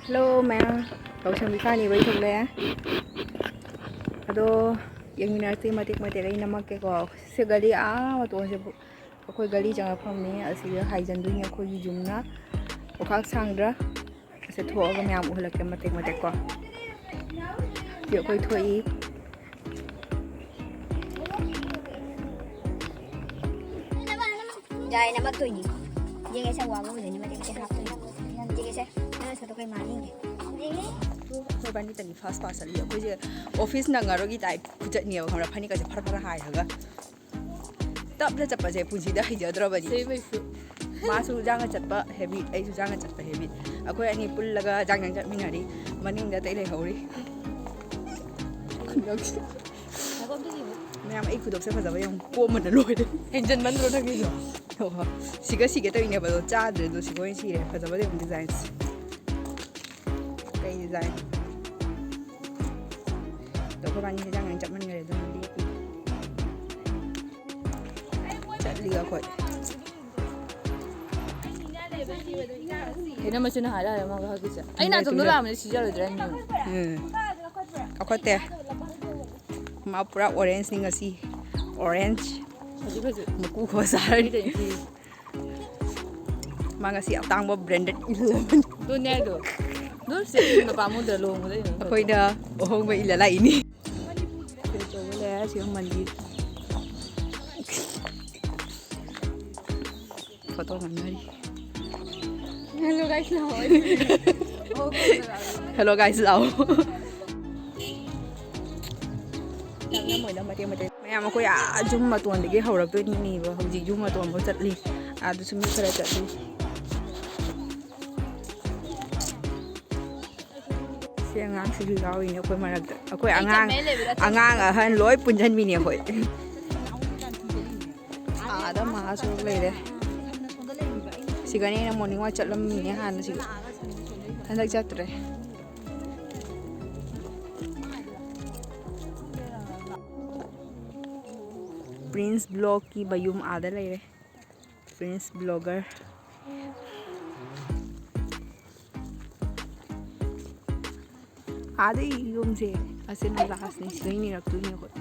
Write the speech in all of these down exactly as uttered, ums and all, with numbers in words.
Hello ꯃꯌꯥꯝ, ꯂꯧꯁꯪ ꯃꯤꯈꯥꯅꯤ ꯋꯥꯔꯤ ꯊꯣꯛꯂꯦ꯫ ꯑꯗꯣ ꯌꯦꯡꯃꯤꯟꯅꯔꯁꯤ ꯃꯇꯦꯛ ꯃꯇꯦꯛ꯫ ꯑꯩ ꯅꯝꯃꯛꯀꯦꯀꯣ꯫ ꯁꯤ ꯒꯂꯤ ꯑꯥ ꯃꯇꯣꯟꯁꯦ, ꯑꯩꯈꯣꯏ ꯒꯂꯤ ꯆꯪꯉꯛꯐꯝꯅꯤ꯫ ꯑꯁꯤꯗ ꯍꯥꯏꯖꯟꯗꯣꯏꯅꯤ ꯑꯩꯈꯣꯏꯒꯤ ꯌꯨꯝꯅ꯫ ꯈꯨꯈꯥꯛ ꯁꯥꯡꯗ꯭ꯔꯥ? ꯑꯁꯤ ꯊꯣꯛꯑꯒ ꯃꯌꯥꯝ ꯎꯍꯜꯂꯛꯀꯦ ꯃꯇꯦꯛ ꯃꯇꯦꯛ ꯀꯣ꯫ ꯁꯤ ꯑꯩꯈꯣꯏ ꯊꯣꯛꯏ꯫ ꯌꯥꯏ, ꯅꯝꯃꯛꯇꯣꯏꯅꯤ꯫ ꯌꯦꯡꯉꯦꯁꯦ, ꯋꯥꯡꯕ ꯑꯣꯏꯗꯣꯏꯅꯤ, ꯃꯇꯦꯛ ꯃꯇꯦꯛ ꯍꯥꯞꯇꯣꯏꯅꯤ꯫ ꯌꯦꯡꯉꯦꯁꯦ, ꯅꯪꯅ ꯁꯠꯇꯣ ꯀꯩ ꯃꯥꯜꯂꯤ ꯌꯦꯡꯒꯦ꯫ ꯌꯦꯡꯉꯦ꯫ ꯑꯩꯈꯣꯏ ꯕꯥꯅꯤꯇꯅꯤ ꯐꯥꯁ ꯐꯥꯁ ꯆꯠꯂꯤ꯫ ꯑꯩꯈꯣꯏꯁꯦ ꯑꯣꯐꯤꯁ ꯅꯪꯉꯔꯣꯏꯒꯤ ꯇꯥꯏꯞ ꯈꯨꯆꯠꯅꯦꯕ, ꯈꯪꯕ꯭ꯔꯥ? ꯐꯅꯦꯛꯀꯁꯦ ꯐꯔ ꯐꯔ ꯍꯥꯏꯔꯒ꯫ ꯇꯞꯅ ꯆꯠꯄꯁꯦ ꯄꯨꯟꯁꯤꯗ ꯍꯩꯖꯗ꯭ꯔꯕꯅꯤ꯫ ꯁꯦꯝꯕꯩꯁꯨ꯫ ꯃꯥꯁꯨ ꯖꯥꯡꯅ ꯆꯠꯄ ꯍꯦꯕꯤꯠ, ꯑꯩꯁꯨ ꯖꯥꯡꯅ ꯆꯠꯄ ꯍꯦꯕꯤꯠ꯫ ꯑꯩꯈꯣꯏ ꯑꯅꯤ ꯄꯨꯜꯂꯒ ꯖꯥꯡ ꯖꯥꯡ ꯆꯠꯃꯤꯟꯅꯔꯤ꯫ ꯃꯅꯤꯡꯗ ꯑꯇꯩ ꯂꯩꯍꯧꯔꯤ꯫ ꯈꯨꯅꯣꯛꯁꯦ꯫ ꯃꯌꯥꯝ, ꯑꯩ ꯈꯨꯗꯣꯞꯁꯦ ꯐꯖꯕ ꯌꯥꯝ ꯀꯣꯝꯕꯅ ꯂꯣꯏꯔꯦ꯫ ꯍꯦꯟꯖꯟꯃꯟꯗ꯭ꯔꯣ ꯅꯪꯒꯤꯁꯨ? ꯍꯣ, ꯍꯣ꯫ ꯁꯤꯒ ꯁꯤꯒ ꯇꯧꯔꯤꯅꯦꯕ, ꯑꯗꯣ ꯆꯥꯗ꯭ꯔꯦ꯫ ꯑꯗꯣ ꯁꯤꯒ ꯑꯣꯏꯅ ꯁꯤꯔꯦ꯫ ꯐꯖꯕꯗꯤ ꯑꯃꯨꯛ ꯗꯤꯖꯥꯏꯟꯁꯦ꯫ ꯀꯩ ꯗꯤꯖꯥꯏꯟ? ꯑꯗꯣ ꯑꯩꯈꯣꯏ ꯕꯥꯅꯤ ꯍꯦꯟꯖꯥꯡ ꯂꯣꯏ ꯆꯞ ꯃꯥꯟꯅꯔꯦ, ꯑꯗꯨꯝ ꯂꯦꯞꯄꯤ꯫ ꯆꯠꯂꯤ ꯑꯩꯈꯣꯏ꯫ ꯀꯩꯅꯣ ꯃꯆꯤꯟ ꯍꯥꯏꯔ ꯍꯥꯏꯔ ꯃꯥꯒ ꯍꯧꯖꯤꯛꯁꯦ꯫ ꯑꯩꯅ ꯑꯗꯣꯝꯗ ꯂꯥꯛꯑꯝꯃꯗꯤ ꯁꯤꯖꯔꯣꯏꯗ꯭ꯔꯥ ꯍꯥꯏꯅꯤ꯫ ꯎꯝ꯫ ꯀꯥꯎꯈꯠꯇꯦ꯫ ꯃꯥ ꯄꯨꯔꯥ ꯑꯣꯔꯦꯟꯖꯅꯤ ꯉꯁꯤ꯫ ꯑꯣꯔꯦꯟꯖ꯫ ꯍꯧꯖꯤꯛ ꯍꯧꯖꯤꯛ꯫ ꯃꯀꯨ ꯈꯣ ꯆꯥꯔꯅꯤ꯫ ꯃꯤꯗ ꯏꯟꯊꯤ꯫ ꯃꯥ ꯉꯁꯤ ꯑꯇꯥꯡꯕ ꯕ꯭ꯔꯦꯟꯗꯦꯠ ꯏꯜꯂꯕꯅꯤ꯫ ꯑꯗꯨꯅꯦ ꯍꯥꯏꯗꯣ꯫ ꯑꯗꯨꯝ ꯁꯤꯗ ꯏꯟꯕ ꯄꯥꯝꯃꯨꯗ꯭ꯔꯥ ꯂꯨꯍꯣꯡꯕꯗ ꯏꯟꯕ ꯅꯠꯇ꯭ꯔꯗꯤ꯫ ꯑꯩꯈꯣꯏꯅ ꯑꯍꯣꯡꯕ ꯏꯜꯂ ꯂꯥꯛꯏꯅꯤ꯫ ꯁꯤꯗ ꯑꯆꯧꯕ ꯂꯩꯔꯦ, ꯁꯤꯗ ꯃꯟꯗꯤꯔ꯫ ꯐꯣꯇꯣ ꯅꯝꯅꯔꯤ꯫ Hello guys ꯂꯥꯛꯑꯣ꯫ Hello guys ꯂꯥꯛꯑꯣ꯫ ꯌꯥꯝ ꯅꯝꯃꯣꯏꯗ, ꯃꯇꯦꯛ ꯃꯇꯦꯛ꯫ ꯃꯌꯥꯝ ꯑꯩꯈꯣꯏ ꯑꯥ ꯌꯨꯝ ꯃꯇꯣꯟꯗꯒꯤ ꯍꯧꯔꯛꯇꯣꯏꯅꯤꯕ꯫ ꯍꯧꯖꯤꯛ ꯌꯨꯝ ꯃꯇꯣꯟꯐꯥꯎ ꯆꯠꯂꯤ꯫ ꯑꯥꯗꯁꯨ ꯃꯤ ꯈꯔ ꯆꯠꯂꯤ꯫ ꯁꯤ ꯑꯉꯥꯡꯁꯤꯁꯨ ꯌꯥꯎꯔꯤꯅꯦ ꯑꯩꯈꯣꯏ ꯃꯔꯛꯇ꯫ ꯑꯩꯈꯣꯏ ꯑꯉꯥꯡ, ꯑꯉꯥꯡ ꯑꯍꯟ ꯂꯣꯏ ꯄꯨꯟꯁꯤꯟꯕꯤꯅꯦ ꯑꯩꯈꯣꯏ꯫ ꯑꯥꯗ ꯃꯍꯥꯁꯣꯔ ꯂꯩꯔꯦ꯫ ꯁꯤꯒꯅꯦ ꯑꯩꯅ morning walk ꯆꯠꯂꯝꯃꯤꯅꯦ ꯍꯥꯟꯅ ꯁꯤꯒ꯫ ꯍꯟꯗꯛ ꯆꯠꯇ꯭ꯔꯦ꯫ ꯄ꯭ꯔꯤꯟꯁ ꯕ꯭ꯂꯣꯛꯀꯤ ꯃꯌꯨꯝ ꯑꯥꯗ ꯂꯩꯔꯦ꯫ Prince blogger. ꯑꯥꯗꯩ ꯌꯨꯝꯁꯦ ꯑꯁꯤꯅ ꯂꯥꯁꯅꯤ, ꯁꯤꯗꯩ ꯅꯤꯔꯛꯇꯣꯏꯅꯦ ꯑꯩꯈꯣꯏ꯫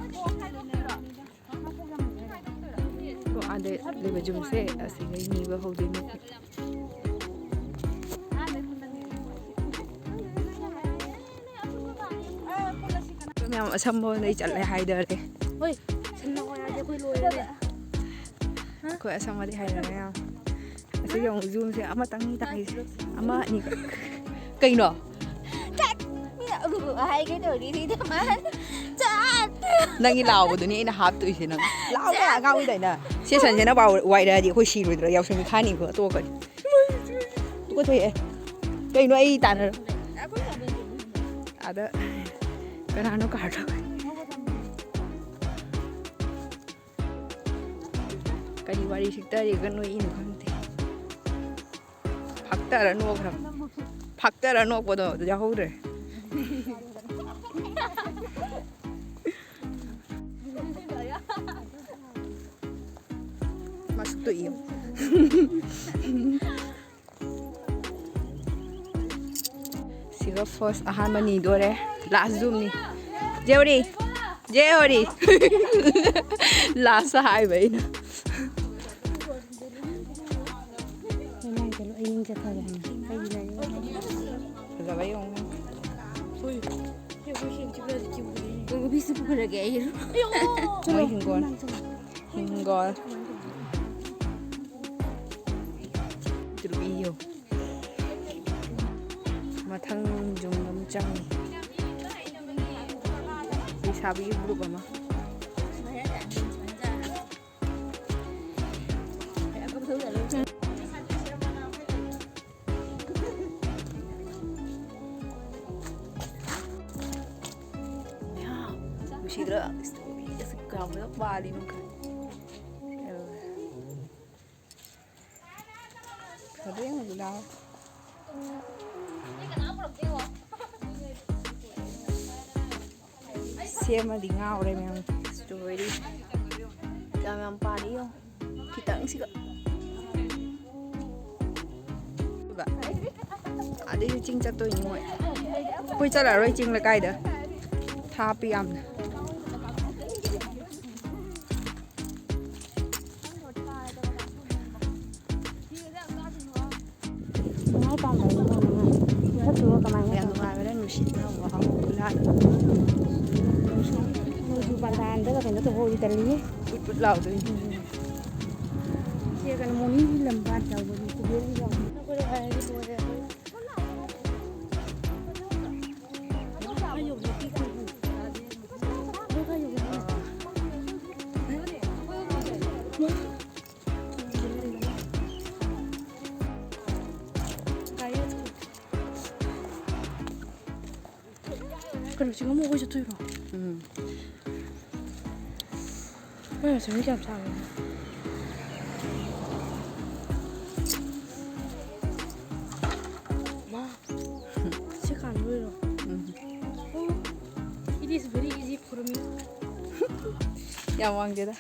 ꯑꯗꯣ ꯑꯥꯗ ꯂꯩꯕ ꯌꯨꯝꯁꯦ ꯑꯁꯤꯗꯩ ꯅꯤꯕ ꯍꯧꯗꯣꯏꯅꯦ꯫ ꯃꯌꯥꯝ ꯑꯁꯝꯕ ꯂꯩ ꯆꯠꯂꯦ ꯍꯥꯏꯗꯔꯦ꯫ ꯍꯣꯏ, ꯁꯟꯅ ꯍꯣꯏ ꯍꯥꯏꯔꯗꯤ ꯑꯩꯈꯣꯏ ꯂꯣꯏꯔꯦ꯫ ꯑꯩꯈꯣꯏ ꯑꯁꯝꯕꯗꯤ ꯍꯥꯏꯗꯔꯦ ꯃꯌꯥꯝ꯫ ꯑꯁꯤꯒꯤ ꯑꯃꯨꯛ ꯌꯨꯝꯁꯦ ꯑꯃꯇꯪꯅꯤ ꯇꯥꯛꯏꯁꯦ꯫ ꯑꯃ ꯑꯅꯤ ꯈꯛ꯫ ꯀꯩꯅꯣ? ꯃꯤꯅ ꯑꯒꯨꯒꯨ ꯍꯥꯏꯒꯦ ꯇꯧꯔꯤ ꯁꯤꯗ ꯃꯥꯅ ꯆꯥꯠ꯫ ꯅꯪꯒꯤ ꯂꯥꯎꯕꯗꯨꯅꯤ ꯑꯩꯅ ꯍꯥꯞꯇꯣꯏꯁꯦ ꯅꯪ꯫ ꯂꯥꯎꯕ ꯑꯉꯥꯡ ꯑꯣꯏꯗꯥꯏꯅ? ꯁꯦ ꯁꯟꯁꯦꯅ ꯄꯥꯎ ꯋꯥꯏꯔꯛꯑꯗꯤ ꯑꯩꯈꯣꯏ ꯁꯤꯔꯣꯏꯗ꯭ꯔꯣ? ꯌꯥꯎꯁꯪ ꯊꯥꯅꯤꯀꯣ, ꯇꯣꯛꯀꯅꯤ꯫ ꯇꯨꯀꯠꯆꯩꯍꯦ꯫ ꯀꯩꯅꯣ ꯑꯩ ꯇꯥꯟꯅꯔ-, ꯑꯗ ꯀꯅꯥꯅꯣ ꯀꯥꯔꯗꯣ? ꯀꯔꯤ ꯋꯥꯔꯤ ꯁꯤꯛꯇꯔꯤꯒ ꯅꯣꯛꯏꯅꯣ ꯈꯪꯗꯦ꯫ ꯐꯛꯇꯔ ꯅꯣꯛꯈ꯭ꯔꯕ꯫ ꯐꯛꯇꯔ ꯅꯣꯛꯄꯗꯣ ꯑꯗꯨ ꯌꯥꯎꯍꯧꯗ꯭ꯔꯦ꯫ ꯃꯁꯛꯇꯣ ꯏꯌꯨ꯫ ꯁꯤꯒ ꯐꯥꯔꯁ ꯑꯍꯥꯟꯕ ꯅꯤꯗꯣꯔꯦ꯫ ꯂꯥꯁ ꯖꯨꯝꯅꯤ꯫ ꯖꯦ ꯍꯣꯔꯤ꯫ ꯖꯦ ꯍꯣꯔꯤ꯫ ꯂꯥꯁ ꯍꯥꯏꯕ ꯑꯩꯅ꯫ ꯐꯖꯕ ꯌꯦꯡꯉꯨ꯫ ꯃꯣꯏ ꯍꯤꯡꯒꯣꯜ꯫ ꯍꯤꯡꯒꯣꯜ꯫ ꯇꯨꯔꯕꯤꯌꯣ꯫ ꯃꯊꯪ ꯌꯨꯝ ꯑꯃ ꯆꯪꯉꯤ꯫ ꯂꯩꯁꯥꯕꯤꯒꯤ ꯒ꯭ꯔꯨꯞ ꯑꯃ꯫ ꯅꯨꯡꯁꯤꯗ꯭ꯔꯥ? ꯏꯁꯇ꯭ꯔꯣꯕꯦꯔꯤꯒꯁꯦ ꯀꯌꯥꯃꯨꯛ ꯄꯥꯜꯂꯤꯅꯣ ꯈꯪꯗꯦ꯫ ꯐꯖꯩ ꯌꯦꯡꯉꯨꯁꯤ ꯂꯥꯎ꯫ ꯁꯦꯝꯃꯗꯤ ꯉꯥꯎꯔꯦ ꯃꯌꯥꯝ꯫ ꯏꯁꯇ꯭ꯔꯣꯕꯦꯔꯤ ꯌꯥꯝ ꯌꯥꯝ ꯄꯥꯜꯂꯤ ꯌꯦꯡꯉꯣ꯫ ꯈꯤꯇꯪꯁꯤꯒ꯫ ꯑꯗꯩꯗꯤ ꯆꯤꯡ ꯆꯠꯇꯣꯏꯅꯤ ꯃꯣꯏ꯫ ꯑꯩꯈꯣꯏ ꯆꯠꯂꯔꯣꯏ ꯆꯤꯡ ꯂꯩꯀꯥꯏꯗ꯫ ꯊꯥꯞꯄꯤ ꯌꯥꯝꯅ꯫ ꯃꯅꯥꯎ ꯄꯥꯝꯕꯅꯤ ꯀꯩꯅꯣ ꯅꯪ꯫ ꯃꯁꯛꯇꯨꯒ ꯀꯃꯥꯏꯅ ꯌꯥꯝ ꯇꯧ-? ꯅꯨꯡꯉꯥꯏꯕꯅꯦ ꯅꯨꯡꯁꯤꯠꯅ ꯋꯥ ꯋꯥ ꯍꯨꯝꯕ ꯂꯥꯛꯑꯦ꯫ ꯅꯣꯡꯖꯨ ꯄꯥꯟꯊꯥ ꯑꯝꯗꯒ ꯀꯩꯅꯣ ꯇꯧꯍꯧꯔꯗꯤ ꯇꯜꯂꯤꯍꯦ꯫ ꯄꯨꯠ ꯄꯨꯠ ꯂꯥꯎꯗꯣꯏꯅꯤ꯫ ꯏꯆꯦ ꯀꯩꯅꯣ ꯃꯣꯔꯅꯤꯡꯒꯤ ꯂꯝꯕꯥꯟ ꯇꯧꯕꯅꯤ ꯁꯤꯗꯩꯁꯤꯗ꯫ ꯀꯩꯅꯣ ꯆꯤꯡꯉꯝ ꯑꯩꯈꯣꯏ ꯆꯠꯇꯣꯏꯔꯣ? ꯎꯝ꯫ ꯃꯣꯏ ꯃꯁꯤꯡ ꯃꯤ ꯀꯌꯥꯝ ꯁꯥꯡꯉꯤꯅꯣ? ꯃꯥ, ꯁꯤ ꯀꯥꯟꯗ ꯑꯣꯏꯔꯣ? ꯎꯝ꯫ Oh, it is very easy for me. ꯌꯥꯝ ꯋꯥꯡꯗꯦꯗ꯫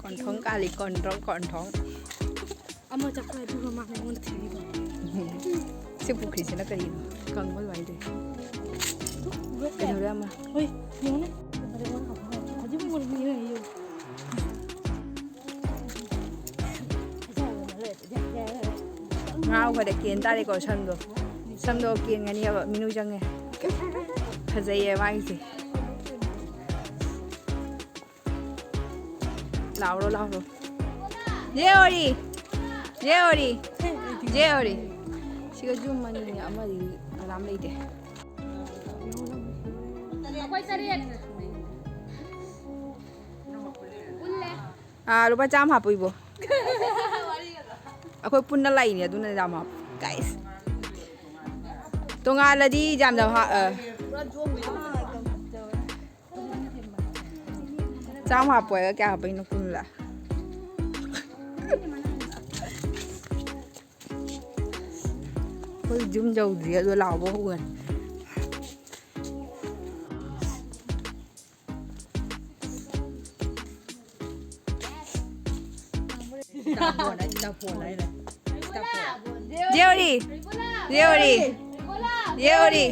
ꯀꯣꯟꯊꯣꯡ ꯀꯥꯜꯂꯤ, ꯀꯣꯟꯊꯣꯡ, ꯀꯣꯟꯊꯣꯡ꯫ ꯑꯃ ꯆꯠꯈ꯭ꯔꯦ, ꯑꯗꯨꯒ ꯃꯥꯅ ꯑꯩꯉꯣꯟꯗ ꯊꯤꯔꯤꯕ꯫ ꯁꯤ ꯄꯨꯈ꯭ꯔꯤꯁꯤꯅ ꯀꯔꯤꯅꯣ? ꯀꯪꯕ ꯑꯗꯨꯃꯥꯏꯅ ꯇꯧꯏ꯫ ꯀꯩꯗꯧꯔꯦ ꯑꯃ? ꯍꯣꯏ, ꯌꯦꯡꯉꯨꯅꯦ꯫ ꯍꯧꯖꯤꯛ ꯃꯨꯟꯕꯤ ꯂꯩꯌꯦ꯫ ꯉꯥꯎꯈꯔꯦ, ꯀꯦꯟ ꯇꯥꯔꯦꯀꯣ ꯁꯝꯗꯣ꯫ ꯁꯝꯗꯣ ꯀꯦꯟꯒꯅꯤꯕ, ꯃꯤꯅꯨ ꯆꯪꯉꯦ꯫ ꯐꯖꯩꯌꯦ ꯃꯥꯒꯤꯁꯦ꯫ ꯂꯥꯎꯔꯣ, ꯂꯥꯎꯔꯣ꯫ ꯖꯦ ꯑꯣꯔꯤ! ꯖꯦ ꯑꯣꯔꯤ! ꯖꯦ ꯑꯣꯔꯤ! ꯁꯤꯒ ꯖꯨꯝ ꯑꯅꯤꯅꯦ, ꯑꯃꯗꯤ ꯀꯅꯥꯝ ꯂꯩꯇꯦ꯫ ꯑꯩꯈꯣꯏ ꯇꯔꯦꯠ꯫ ꯄꯨꯜꯂꯦ꯫ ꯑꯥ, ꯂꯨꯄꯥ ꯆꯥꯝꯃ ꯍꯥꯞꯄꯨ ꯏꯕꯣ꯫ ꯑꯩꯈꯣꯏ ꯄꯨꯟꯅ ꯂꯥꯛꯏꯅꯦ, ꯑꯗꯨꯅ ꯌꯥꯝ ꯍꯥꯞꯄꯨ꯫ Guys꯫ ꯇꯣꯉꯥꯜꯂꯗꯤ ꯌꯥꯝꯅ ꯍꯥ-, ꯑ꯫ ꯆꯥꯝꯃ ꯍꯥꯞꯄꯣ ꯍꯥꯏꯔꯒ ꯀꯌꯥ ꯍꯥꯞꯄꯛꯏꯅꯣ? ꯀꯨꯟꯂ? ꯑꯩꯈꯣꯏ ꯌꯨꯝ ꯌꯧꯗ꯭ꯔꯤ ꯑꯗꯣ ꯂꯥꯎꯕ ꯍꯧꯔꯅꯤ꯫ ꯁꯤꯇꯥꯐꯣꯟ ꯍꯥꯏ, ꯁꯤꯇꯥꯐꯣꯟ ꯍꯥꯏꯔꯦ꯫ ꯁꯤꯇꯥꯐꯣꯟ꯫ ꯖꯦꯋꯥꯔꯤ! ꯖꯦꯋꯥꯔꯤ! ꯖꯦꯋꯥꯔꯤ!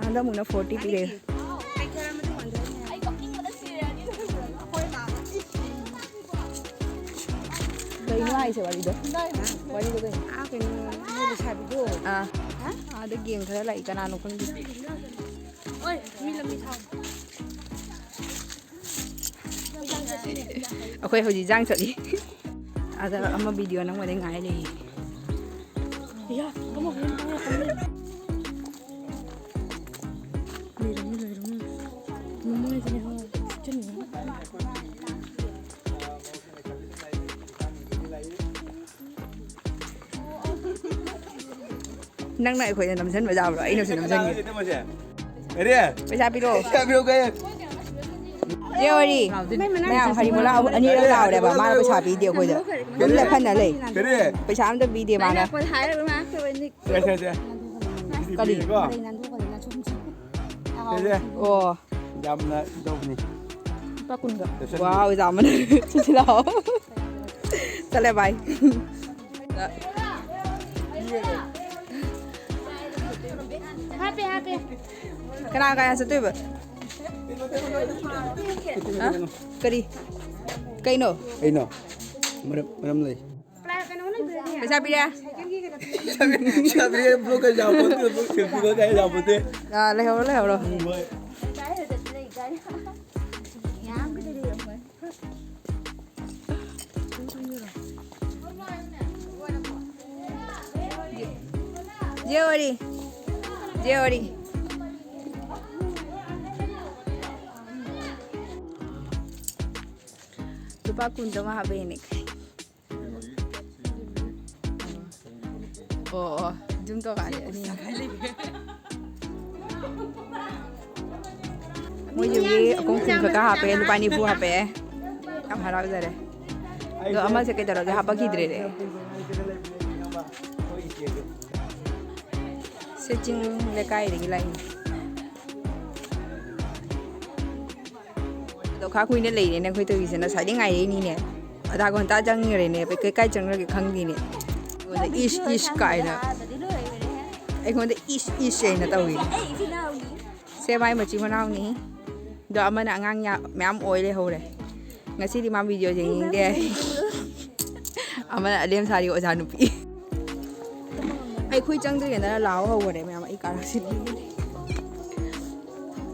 ꯍꯟꯗꯛ ꯑꯃꯨꯛꯅ ꯐꯣꯔꯇꯤ ꯄꯤꯔꯛꯑꯦ꯫ ꯀꯩꯅꯣ ꯍꯥꯏꯁꯦ ꯋꯥꯔꯤꯗꯣ? ꯋꯥꯔꯤꯗꯣ ꯀꯩꯅꯣ? ꯑꯥ, ꯀꯩꯅꯣ, ꯃꯣꯏ ꯂꯩꯁꯥꯕꯤꯗꯣ꯫ ꯑꯥ꯫ ꯍꯥ? ꯑꯥꯗ ꯒꯦꯡ ꯈꯔ ꯂꯥꯛꯏ, ꯀꯅꯥꯅꯣ ꯈꯪꯗꯦ꯫ ꯑꯣꯏ, ꯃꯤ ꯂꯝꯕꯤ ꯊꯥꯎ꯫ ꯑꯩꯈꯣꯏ ꯍꯧꯖꯤꯛ ꯏꯟꯖꯥꯡ ꯆꯠꯂꯤ꯫ ꯑꯗ ꯑꯃ ꯚꯤꯗꯤꯑꯣ ꯅꯝꯕꯗꯩ ꯉꯥꯏ ꯂꯩꯌꯦ꯫ ꯏꯌꯥ, ꯑꯃ ꯍꯣꯔꯦꯟ ꯄꯥꯏꯔꯛꯀꯅꯤ꯫ ꯂꯩꯔꯝꯃꯤ, ꯂꯩꯔꯝꯃꯤ꯫ ꯃꯃꯥꯏꯁꯤꯅꯦ, ꯍꯣꯏ, ꯆꯤꯟ꯫ ꯅꯪꯅ ꯑꯩꯈꯣꯏꯗ ꯅꯝꯁꯤꯟꯕ ꯌꯥꯕ꯭ꯔꯣ? ꯑꯩꯅꯁꯨ ꯅꯝꯁꯤꯟꯒꯦ꯫ ꯀꯔꯤ? ꯄꯩꯁꯥ ꯄꯤꯔꯛꯑꯣ꯫ ꯄꯩꯁꯥ ꯄꯤꯔꯛꯑꯣ ꯀꯩ? ꯖꯦꯋꯥꯔꯤ, ꯃꯌꯥꯝ ꯍꯔꯤꯃꯣꯂꯥ ꯑꯅꯤꯔꯛ ꯂꯥꯎꯔꯦꯕ, ꯃꯥꯅ ꯄꯩꯁꯥ ꯄꯤꯗꯦ ꯑꯩꯈꯣꯏꯗ꯫ ꯑꯗꯨꯝ ꯂꯦꯞꯍꯟꯅ ꯂꯩ꯫ ꯀꯔꯤ? ꯄꯩꯁꯥ ꯑꯝꯇ ꯄꯤꯗꯦ ꯃꯥꯅ꯫ ꯁꯦ, ꯁꯦ, ꯁꯦ꯫ ꯀꯔꯤ? ꯁꯦ, ꯁꯦ꯫ ꯑꯣ꯫ ꯌꯥꯝꯅ ꯇꯧꯕꯅꯤ꯫ ꯂꯨꯄꯥ ꯀꯨꯟꯒ꯫ ꯂꯣꯏꯁꯟꯕꯤ꯫ ꯋꯥꯎ, ꯌꯥꯝꯕꯅ꯫ ꯁꯤꯁꯤ ꯂꯥꯛꯑꯣ꯫ ꯆꯠꯂꯦ, ꯚꯥꯏ꯫ ꯍꯥꯞꯄꯦ, ꯍꯥꯞꯄꯦ꯫ ꯀꯅꯥ ꯀꯅꯥ ꯆꯠꯇꯣꯏꯕ? ꯍꯥ? ꯀꯔꯤ? ꯀꯩꯅꯣ? ꯀꯩꯅꯣ? ꯃꯔꯝ, ꯃꯔꯝ ꯂꯩ꯫ ꯄꯩꯁꯥ ꯄꯤꯔꯦ꯫ ꯄꯩꯁꯥ ꯄꯤꯔꯦ, ꯕ꯭ꯂꯣꯛꯀ ꯌꯥꯄꯣꯠꯇꯦ, ꯕ꯭ꯂꯣꯛ ꯁꯦꯝꯕꯤꯕ ꯀꯥꯏ ꯌꯥꯄꯣꯠꯇꯦ꯫ ꯑꯥ, ꯂꯩꯍꯧꯔꯣ, ꯂꯩꯍꯧꯔꯣ꯫ ꯎꯝ, ꯍꯣꯏ꯫ ꯖꯦꯋꯥꯔꯤ꯫ ꯖꯦꯋꯥꯔꯤ꯫ ꯂꯨꯄꯥ ꯀꯨꯟ ꯆꯥꯝꯃꯉꯥ ꯍꯥꯞꯄꯛꯑꯦꯅꯦ꯫ ꯑꯣ, ꯑꯣ, ꯖꯨꯝ ꯇꯧꯔꯀꯥꯟꯗ ꯑꯅꯤ ꯃꯈꯥꯏ ꯂꯩꯕ꯫ ꯃꯣꯏ ꯌꯨꯝꯒꯤ ꯑꯩꯈꯣꯏ ꯀꯨꯟ ꯈꯛꯇ ꯍꯥꯞꯄꯦ, ꯂꯨꯄꯥ ꯅꯤꯐꯨ ꯍꯥꯞꯄꯛꯑꯦ꯫ ꯌꯥꯝ ꯍꯔꯥꯎꯖꯔꯦ꯫ ꯑꯗꯣ ꯑꯃꯁꯦ ꯀꯩꯗꯧꯔꯒꯦ? ꯍꯥꯄꯛꯈꯤꯗ꯭ꯔꯦꯅꯦ꯫ ꯁꯤ ꯆꯤꯡ ꯂꯩꯀꯥꯏꯗꯒꯤ ꯂꯥꯛꯏꯅꯤ꯫ ꯑꯗꯣ ꯈꯥ ꯀꯨꯏꯅ ꯂꯩꯔꯦꯅꯦ ꯑꯩꯈꯣꯏ ꯇꯧꯔꯤꯁꯦ꯫ ꯉꯁꯥꯏꯗꯩ ꯉꯥꯏꯔꯛꯏꯅꯤꯅꯦ꯫ ꯑꯙꯥ ꯘꯟꯇꯥ ꯆꯪꯈ꯭ꯔꯦꯅꯦ꯫ ꯀꯩ ꯀꯥꯏ ꯆꯪꯈ꯭ꯔꯒꯦ ꯈꯪꯗꯦꯅꯦ꯫ ꯑꯩꯉꯣꯟꯗ ꯏꯁ ꯏꯁ ꯀꯥꯏꯅ꯫ ꯑꯩꯉꯣꯟꯗ ꯏꯁ ꯏꯁ ꯍꯥꯏꯅ ꯇꯧꯏ꯫ ꯁꯦ ꯃꯥꯏ ꯃꯆꯤꯟ ꯃꯅꯥꯎꯅꯤ꯫ ꯑꯗꯣ ꯑꯃꯅ ꯑꯉꯥꯡ ꯌꯥ-, ꯃꯌꯥꯝ ꯑꯣꯏ ꯂꯩꯍꯧꯔꯦ꯫ ꯉꯁꯤꯗꯤ ꯃꯥ ꯚꯤꯗꯤꯑꯣ ꯌꯦꯡꯅꯤꯡꯗꯦ꯫ ꯑꯃꯅ ꯑꯂꯦꯝ ꯁꯥꯔꯤ ꯑꯣꯖꯥ ꯅꯨꯄꯤ꯫ ꯑꯩꯈꯣꯏ ꯆꯪꯗ꯭ꯔꯤꯉꯩꯗꯅ ꯂꯥꯎ ꯍꯧꯈꯔꯦ ꯃꯌꯥꯝ꯫ ꯑꯩ ꯀꯥꯔꯛꯁꯤꯗꯤ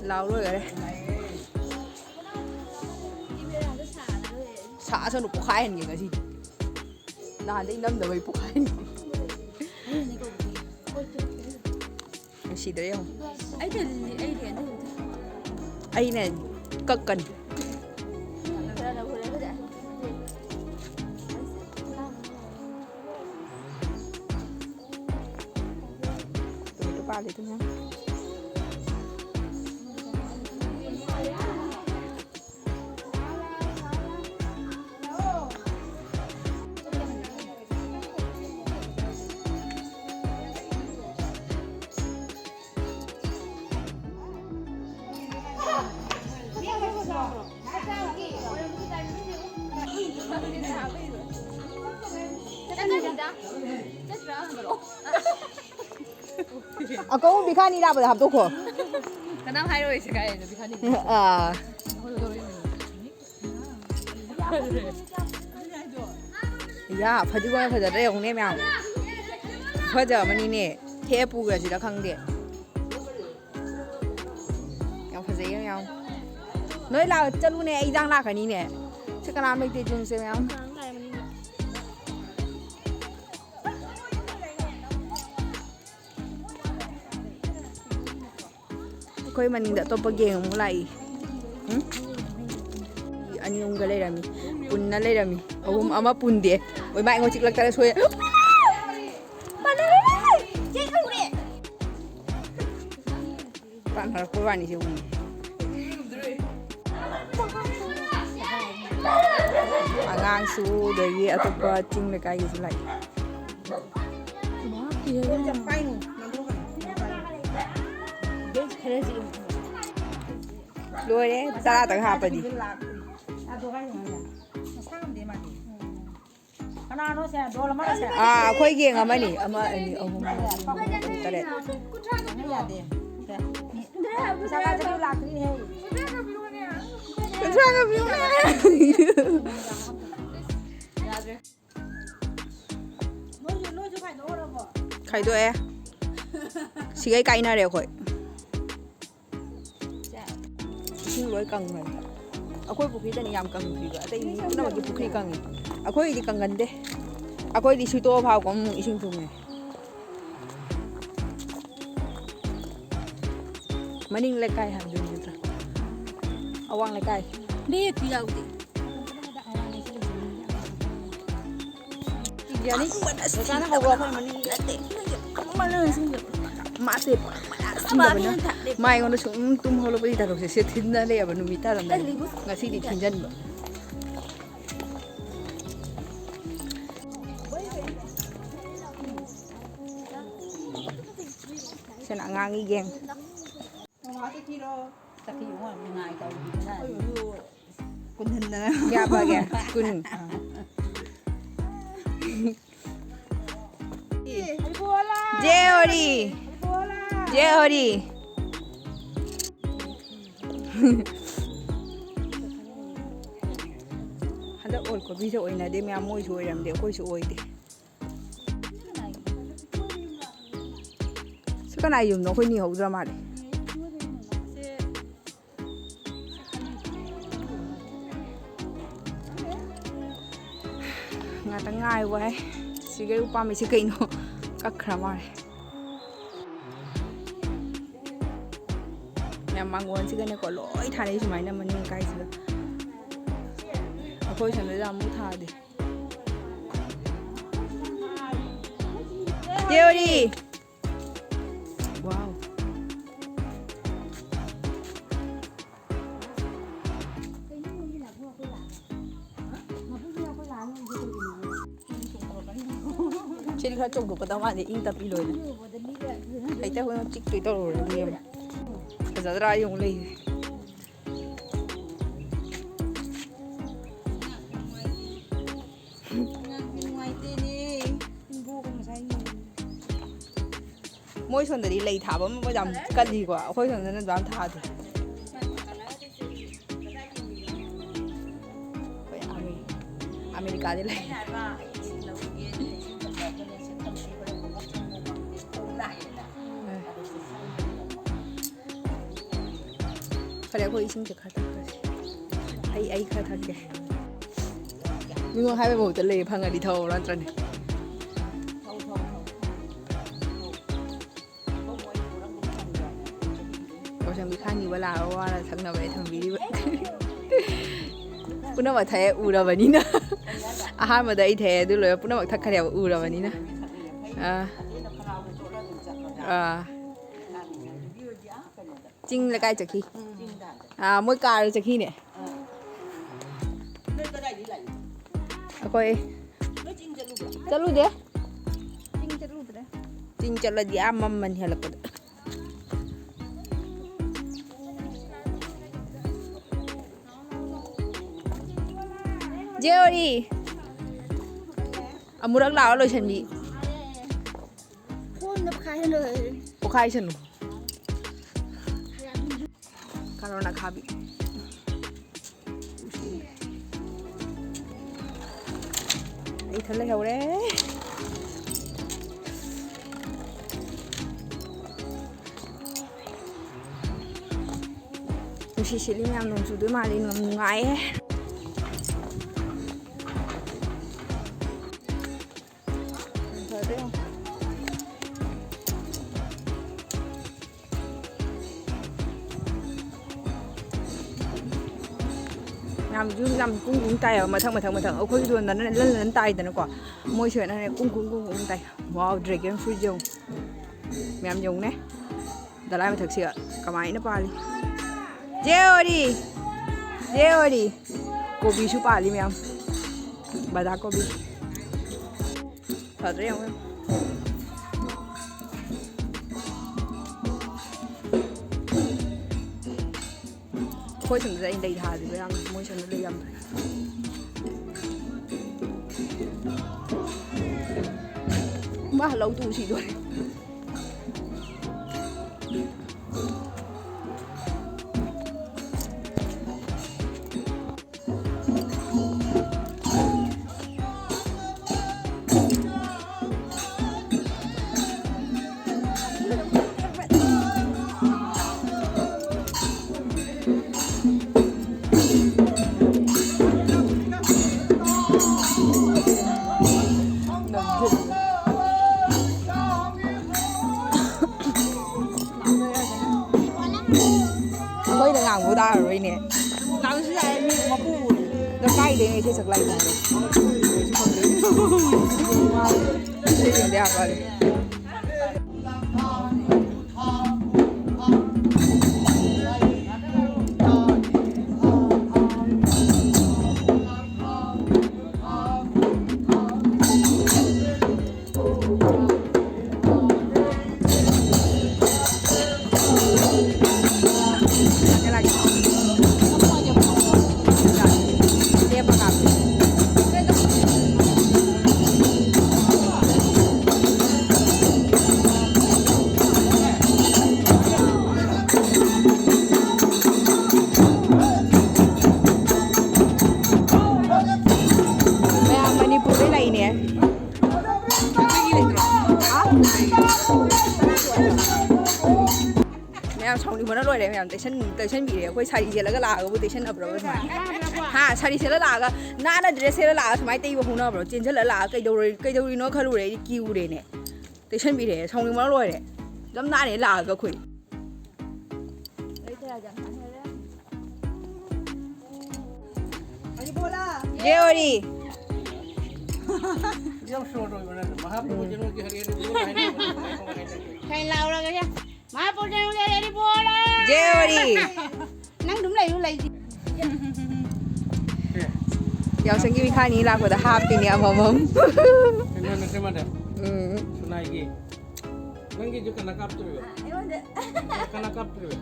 ꯂꯥꯎ ꯂꯣꯏꯈꯔꯦ꯫ ꯁꯥꯁꯅꯨ, ꯄꯣꯛꯈꯥꯏꯍꯟꯒꯦ ꯉꯁꯤꯗꯤ꯫ ꯅꯍꯥꯟꯗꯩ ꯅꯝꯗꯕꯩ ꯄꯣꯛꯈꯥꯏꯍꯟꯒꯦ꯫ ꯅꯨꯡꯁꯤꯗ꯭ꯔꯦ ꯌꯦꯡꯉꯣ꯫ ꯑꯩꯅ ꯀꯛꯀꯅꯤ꯫ ꯇꯣꯃꯦꯇꯣ ꯄꯥꯜꯂꯤ ꯑꯗꯨꯅ꯫ ꯑꯀꯧꯕ ꯕꯤꯈꯥꯅꯤ ꯂꯥꯛꯄꯗ ꯍꯥꯞꯇꯣꯛꯈꯣ꯫ ꯀꯅꯥꯝ ꯍꯥꯏꯔꯣꯏꯁꯦ ꯀꯥꯏꯗꯅꯣ ꯕꯤꯈꯥꯅꯤ꯫ ꯑꯥ꯫ ꯌꯥ, ꯐꯗꯤꯒꯣꯝ ꯐꯖꯗ꯭ꯔꯥ ꯌꯦꯡꯉꯨꯅꯦ ꯃꯌꯥꯝ꯫ ꯐꯖ ꯑꯃꯅꯤꯅꯦ꯫ ꯍꯦꯛ ꯄꯨꯈ꯭ꯔꯁꯤꯔ ꯈꯪꯗꯦ꯫ ꯌꯥꯝ ꯐꯖꯩꯌꯦ ꯃꯌꯥꯝ꯫ ꯅꯣꯏ ꯂꯥꯛ-, ꯆꯠꯂꯨꯅꯦ, ꯑꯩ ꯏꯟꯖꯥꯡ ꯂꯥꯛꯀꯅꯤꯅꯦ꯫ ꯁꯤ ꯀꯅꯥꯝ ꯂꯩꯇꯦ ꯌꯨꯝꯁꯦ ꯃꯌꯥꯝ꯫ ꯑꯩꯈꯣꯏ ꯃꯅꯤꯡꯗ ꯑꯇꯣꯞꯄ ꯒꯦꯡ ꯑꯃꯨꯛ ꯂꯥꯛꯏ꯫ ꯎꯝ? ꯑꯅꯤ ꯑꯍꯨꯝꯒ ꯂꯩꯔꯝꯃꯤ꯫ ꯄꯨꯟꯅ ꯂꯩꯔꯝꯃꯤ꯫ ꯑꯍꯨꯝ ꯑꯃ ꯄꯨꯟꯗꯦ꯫ ꯑꯣꯏ ꯃꯥ ꯑꯩꯉꯣꯟꯗ ꯆꯤꯛꯂꯛꯇꯅ ꯁꯣꯏ-, ꯄꯥꯟꯊꯔꯛꯄ ꯋꯥꯅꯤꯁꯦ ꯎꯏ꯫ ꯑꯉꯥꯡꯁꯨ, ꯑꯗꯒꯤ ꯑꯇꯣꯞꯄ ꯆꯤꯡ ꯂꯩꯀꯥꯏꯒꯤꯁꯨ ꯂꯥꯛꯏ꯫ ꯂꯣꯏꯔꯦ, ꯇꯔꯥꯇꯪ ꯍꯥꯞꯄꯗꯤ꯫ ꯀꯅꯥꯅꯣ ꯁꯦ? ꯗꯣꯜ ꯑꯃꯔ ꯁꯦ? ꯑꯥ, ꯑꯩꯈꯣꯏꯒꯤ ꯌꯦꯡ ꯑꯃꯅꯤ꯫ ꯑꯃ, ꯑꯅꯤ, ꯑꯍꯨꯝ, ꯃꯔꯤ, ꯃꯉꯥ, ꯇꯔꯨꯛ, ꯇꯔꯦꯠ꯫ ꯌꯥꯗꯦ꯫ ꯁꯦ꯫ ꯄꯩꯁꯥ ꯀꯥꯏꯗꯒꯤ ꯂꯥꯛꯇ꯭ꯔꯤꯍꯦ? ꯀꯨꯟꯊ꯭ꯔꯥꯒ ꯄꯤꯌꯨꯅꯦ꯫ ꯌꯥꯗ꯭ꯔꯦ꯫ ꯅꯣꯏꯁꯨ, ꯅꯣꯏꯁꯨ ꯈꯥꯏꯗꯣꯛꯈ꯭ꯔꯕꯣ? ꯈꯥꯏꯗꯣꯛꯑꯦ꯫ ꯁꯤꯒꯩ ꯀꯥꯏꯅꯔꯦ ꯑꯩꯈꯣꯏ꯫ ꯏꯁꯤꯡ ꯂꯣꯏ ꯀꯪꯈ꯭ꯔꯦ꯫ ꯑꯩꯈꯣꯏ ꯄꯨꯈ꯭ꯔꯤꯗꯅꯤ ꯌꯥꯝ ꯀꯪꯗ꯭ꯔꯤꯕ, ꯑꯇꯩ ꯃꯤ ꯄꯨꯝꯅꯃꯛꯀꯤ ꯄꯨꯈ꯭ꯔꯤ ꯀꯪꯉꯤ꯫ ꯑꯩꯈꯣꯏꯒꯤꯗꯤ ꯀꯪꯒꯟꯗꯦ꯫ ꯑꯩꯈꯣꯏꯗꯤ ꯁꯨꯇꯣꯛꯑ ꯐꯥꯎꯕ ꯑꯃꯨꯛ ꯏꯁꯤꯡ ꯊꯨꯝꯃꯦ꯫ ꯃꯅꯤꯡ ꯂꯩꯀꯥꯏ ꯍꯥꯏꯕꯗꯨ ꯅꯠꯇ꯭ꯔꯥ? ꯑꯋꯥꯡ ꯂꯩꯀꯥꯏ꯫ ꯕꯦꯛꯇꯤ ꯌꯥꯎꯗꯦ꯫ ꯌꯥꯅꯤ? ꯀꯀꯥꯅ ꯍꯧꯕ ꯑꯩꯈꯣꯏ ꯃꯅꯤꯡꯒꯤ꯫ ꯅꯠꯇꯦ, ꯃꯥꯁꯦ ꯄꯨꯔꯥ ꯃꯌꯥ ꯁꯤꯡꯗꯕꯅꯤꯅ ꯃꯥ ꯑꯩꯉꯣꯟꯗ ꯁꯨꯝ ꯇꯨꯝ ꯍꯧꯒꯠꯂꯛꯄꯒꯤ ꯊꯕꯛꯁꯦ ꯁꯤ ꯊꯤꯟꯅ ꯂꯩꯌꯦꯕ ꯅꯨꯃꯤꯠ ꯇꯥꯔꯝꯗꯥꯏ꯫ ꯉꯁꯤꯗꯤ ꯊꯤꯟꯖꯟꯕ꯫ ꯁꯤꯅ ꯑꯉꯥꯡꯒꯤ ꯒꯦꯝ꯫ ꯆꯠꯈꯤ ꯏꯕꯨꯡꯉꯣ, ꯅꯤꯡꯉꯥꯏ ꯇꯧꯈꯤꯗꯅ꯫ ꯀꯨꯟ ꯍꯟꯗꯅ꯫ ꯀꯌꯥ ꯐꯒꯦ? ꯀꯨꯟ꯫ ꯖꯦ ꯍꯣꯔꯤ꯫ ꯖꯦ ꯍꯣꯔꯤ꯫ ꯍꯟꯗꯛ ꯑꯣꯜ ꯀꯣꯕꯤꯁꯦ ꯑꯣꯏꯅꯗꯦ ꯃꯌꯥꯝ, ꯃꯣꯏꯁꯨ ꯑꯣꯏꯔꯝꯗꯦ, ꯑꯩꯈꯣꯏꯁꯨ ꯑꯣꯏꯗꯦ꯫ ꯁꯤ ꯀꯅꯥ ꯌꯨꯝꯅꯣ? ꯑꯩꯈꯣꯏ ꯅꯤꯍꯧꯗ꯭ꯔ ꯃꯥꯜꯂꯦ꯫ ꯉꯥꯛꯇꯪ ꯉꯥꯏꯌꯨ ꯍꯥꯏ꯫ ꯁꯤꯒꯩ ꯎꯄꯥꯝꯕꯤꯁꯤ ꯀꯩꯅꯣ ꯀꯛꯈ꯭ꯔ ꯃꯥꯜꯂꯦ꯫ ꯃꯌꯥꯝ ꯃꯥꯡꯒꯣꯟꯁꯤꯒꯅꯦꯀꯣ ꯂꯣꯏ ꯊꯥꯅꯩ ꯁꯨꯃꯥꯏꯅ ꯃꯅꯤꯡ ꯂꯩꯀꯥꯏꯁꯤꯗ꯫ ꯑꯩꯈꯣꯏ ꯁꯣꯝꯗꯗꯤ ꯑꯃꯨꯛ ꯊꯥꯗꯦ꯫ ꯆꯦ ꯑꯣꯔꯤ! ꯋꯥꯎ! ꯁꯤꯗꯤ ꯈꯔ ꯆꯣꯡꯊꯣꯛꯀꯗꯕ ꯃꯥꯜꯂꯦ, ꯏꯪ ꯇꯞꯄꯤ ꯂꯣꯏꯅ꯫ ꯍꯦꯛꯇ ꯑꯩꯈꯣꯏꯅ ꯆꯤꯛꯇꯣꯏ ꯇꯧꯔꯨꯔꯗꯤ ꯌꯦꯡꯉꯣ꯫ ꯐꯖꯗ꯭ꯔꯥ ꯌꯦꯡꯉꯨ ꯂꯩꯁꯦ꯫ ꯅꯨꯡꯉꯥꯏꯇꯦꯅꯦ꯫ ꯏꯪꯕꯣꯛ ꯉꯁꯥꯏ ꯌꯦꯡꯉꯦ꯫ ꯃꯣꯏ ꯁꯣꯝꯗꯗꯤ ꯂꯩ ꯊꯥꯕ ꯑꯃ ꯌꯥꯝ ꯀꯜꯂꯤꯀꯣ, ꯑꯩꯈꯣꯏ ꯁꯣꯝꯗꯅ ꯑꯗꯨꯃꯥꯏꯅ ꯊꯥꯗꯦ꯫ ꯑꯩꯈꯣꯏ ꯑꯃꯦ-, ꯑꯃꯦꯔꯤꯀꯥꯗꯤ ꯂꯩ꯫ ꯐꯔꯦ, ꯑꯩꯈꯣꯏ ꯏꯁꯤꯡꯁꯦ ꯈꯔ ꯊꯛꯈ꯭ꯔꯁꯤ꯫ ꯑꯩ, ꯑꯩ ꯈꯔ ꯊꯛꯀꯦ꯫ ꯃꯤꯉꯣꯟ ꯍꯥꯏꯕ ꯃꯍꯨꯠꯇ ꯂꯩ ꯐꯪꯉꯗꯤ ꯊꯛꯑꯣ ꯅꯠꯇ꯭ꯔꯅꯦ? ꯌꯥꯎꯁꯪ ꯄꯤꯈꯥꯅꯤꯕ ꯂꯥꯛꯑꯒ ꯋꯥꯔ ꯊꯛꯅꯕꯅꯦ ꯊꯝꯕꯤꯔꯤꯕ꯫ ꯄꯨꯝꯅꯃꯛ ꯊꯛꯑꯦ ꯎꯔꯕꯅꯤꯅ꯫ ꯑꯍꯥꯟꯕꯗ ꯑꯩ ꯊꯛꯑꯦ, ꯑꯗꯨ ꯂꯣꯏꯔ ꯄꯨꯝꯅꯃꯛ ꯊꯛꯈ꯭ꯔꯦꯕ ꯎꯔꯕꯅꯤꯅ꯫ ꯑꯥ꯫ ꯑꯥ꯫ ꯆꯤꯡ ꯂꯩꯀꯥꯏ ꯆꯠꯈꯤ꯫ ꯑꯥ, ꯃꯣꯏ ꯀꯥꯔ ꯆꯠꯈꯤꯅꯦ꯫ ꯑꯩꯈꯣꯏ ꯆꯠꯂꯨꯗꯦ꯫ ꯆꯤꯡ ꯆꯠꯂꯨꯗ꯭ꯔꯦ꯫ ꯆꯤꯡ ꯆꯠꯂꯗꯤ ꯑꯥ ꯃꯝꯃꯅꯤ ꯍꯜꯂꯛꯄꯗ꯫ ꯖꯦ ꯑꯣꯔꯤ꯫ ꯑꯃꯨꯔꯛ ꯂꯥꯛꯑꯣ ꯂꯣꯏꯁꯟꯕꯤ꯫ ꯀꯣꯟꯅ ꯄꯣꯈꯥꯏꯍꯜꯂꯣ꯫ ꯄꯣꯈꯥꯏꯁꯅꯨ꯫ ꯀꯥꯔꯣꯟ ꯑꯈꯥꯕꯤ꯫ ꯑꯩ ꯏꯊꯟ ꯂꯩꯍꯧꯔꯦ꯫ ꯅꯨꯡꯁꯤꯠ ꯁꯤꯠꯂꯤ ꯃꯌꯥꯝ, ꯅꯣꯡ ꯆꯨꯗꯣꯏ ꯃꯥꯜꯂꯤ, ꯅꯣꯡ ꯅꯨꯡꯉꯥꯏꯌꯦ꯫ ꯐꯔꯦ꯫ ꯌꯥꯝꯁꯨ ꯌꯥꯝ ꯀꯨꯡ ꯀꯨꯡ ꯇꯥꯏꯌꯦꯕ, ꯃꯊꯪ ꯃꯊꯪ ꯃꯊꯪ꯫ ꯑꯩꯈꯣꯏꯒꯤꯗꯣ ꯂꯟ ꯂꯟ ꯇꯥꯏꯗꯅꯀꯣ, ꯃꯣꯏꯁꯤꯅꯅꯦ ꯀꯨꯡ ꯀꯨꯡ ꯀꯨꯡ ꯀꯨꯡ ꯇꯥꯏ꯫ ꯋꯥꯎ, dragon fruit ꯌꯦꯡꯉꯨ꯫ ꯃꯌꯥꯝ ꯌꯦꯡꯉꯨꯅꯦ꯫ ꯗꯂꯥꯏ ꯃꯊꯛꯁꯤꯒ ꯀꯃꯥꯏꯅ ꯄꯥꯜꯂꯤ? ꯖꯦ ꯑꯣꯔꯤ! ꯖꯦ ꯑꯣꯔꯤ! ꯀꯣꯕꯤꯁꯨ ꯄꯥꯜꯂꯤ ꯃꯌꯥꯝ꯫ ꯕꯗꯥ ꯀꯣꯕꯤ꯫ ꯐꯗ꯭ꯔꯦ ꯌꯦꯡꯉꯣ꯫ ꯑꯩꯈꯣꯏ ꯁꯣꯝꯗ ꯑꯩꯅ ꯂꯩ ꯊꯥꯔꯤꯕ ꯌꯥꯝ, ꯃꯣꯏ ꯁꯣꯝꯗ ꯂꯩ ꯌꯥꯝ ꯐꯩ꯫ ꯃꯥ ꯂꯧ ꯇꯨ ꯁꯤꯗꯣꯔꯦ꯫ ꯑꯩꯈꯣꯏꯅ ꯉꯥꯡꯕ ꯇꯥꯔꯔꯣꯏꯅꯦ꯫ ꯉꯥꯡꯁꯨ ꯌꯥꯏ, ꯃꯤ ꯃꯄꯨ ꯎꯔꯦ꯫ ꯑꯗꯣ ꯀꯥꯏꯗꯩꯅꯣ ꯏꯁꯩ ꯁꯛꯂꯛꯏꯗꯣ? ꯏꯁꯩ ꯌꯦꯡꯗ ꯌꯥꯝ ꯋꯥꯠꯂꯤ꯫ ꯃꯌꯥꯝ ꯃꯅꯤꯄꯨꯔꯗ ꯂꯩꯅꯦ꯫ ꯍꯥ? ꯃꯌꯥꯝ ꯁꯥꯎꯅꯤꯡꯕꯅ ꯂꯣꯏꯔꯦ꯫ ꯃꯌꯥꯝ ꯇꯩꯁꯟ-, ꯇꯩꯁꯟꯕꯤꯔꯦ꯫ ꯑꯩꯈꯣꯏ ꯁꯥꯔꯤ ꯁꯦꯠꯂꯒ ꯂꯥꯛꯑꯒꯕꯨ ꯇꯩꯁꯟꯅꯕ꯭ꯔꯣ ꯁꯨꯃꯥꯏꯅ? ꯍꯥ? ꯁꯥꯔꯤ ꯁꯦꯠꯂ ꯂꯥꯛꯑꯒ ꯅꯥꯟꯅ ꯗ꯭ꯔꯦꯁ ꯁꯦꯠꯂ ꯂꯥꯛꯑꯒ ꯁꯨꯃꯥꯏꯅ ꯇꯩꯕ ꯍꯧꯅꯕ꯭ꯔꯣ? ꯆꯦꯟꯁꯤꯜꯂ ꯂꯥꯛꯑꯒ ꯀꯩꯗꯧꯔ-, ꯀꯩꯗꯧꯔꯤꯅꯣ ꯈꯜꯂꯨꯔꯦ꯫ ꯑꯩꯗꯤ ꯀꯤꯔꯨꯔꯦꯅꯦ꯫ ꯇꯩꯁꯟꯕꯤꯔꯦ꯫ ꯁꯥꯎꯅꯤꯡꯕꯅ ꯂꯣꯏꯔꯦ꯫ ꯌꯥꯝ ꯅꯥꯟꯅ ꯂꯥꯛꯑꯒ ꯑꯩꯈꯣꯏ꯫ ꯌꯦ ꯑꯣꯔꯤ꯫ ꯌꯥꯝ ꯁꯣꯔꯠ ꯑꯣꯏꯕ ꯅꯠꯇ꯭ꯔꯣ? ꯃꯍꯥꯄ꯭ꯔꯚꯨ ꯎꯝ꯫ ꯖꯅꯣꯒꯤ ꯍꯔꯤ ꯍꯔꯤ ꯕꯣꯜ ꯍꯥꯏꯅꯕꯗꯣ ꯀꯃꯥꯏ ꯀꯃꯥꯏ ꯍꯥꯏꯅꯒꯦ? ꯏꯁꯩ ꯂꯥꯎꯔꯒ ꯁꯦ, ꯃꯍꯥꯄ꯭ꯔꯚꯨ ꯖꯅꯣꯒꯤ ꯍꯔꯤ ꯍꯔꯤ ꯕꯣꯜ꯫ ꯖꯦ ꯑꯣꯔꯤ꯫ ꯅꯪ ꯑꯗꯨꯝ ꯂꯩꯌꯨ, ꯂꯩꯁꯤ꯫ ꯑꯦ꯫ ꯌꯥꯎꯁꯪꯒꯤ ꯃꯤꯈꯥꯅꯤ ꯂꯥꯛꯄꯗ ꯍꯥꯞꯄꯤꯅꯦ ꯑꯃꯃꯝ꯫ ꯀꯩꯅꯣ ꯅꯠꯇꯦ ꯃꯥꯗꯤ꯫ ꯎꯝ꯫ ꯁꯨꯅꯥꯏꯒꯤ꯫ ꯅꯪꯒꯤꯁꯨ ꯀꯅꯥ ꯀꯥꯞꯇꯣꯔꯤꯕ? ꯑꯩꯉꯣꯟꯗ꯫ ꯀꯅꯥ ꯀꯥꯞꯇꯣꯔꯤꯕ?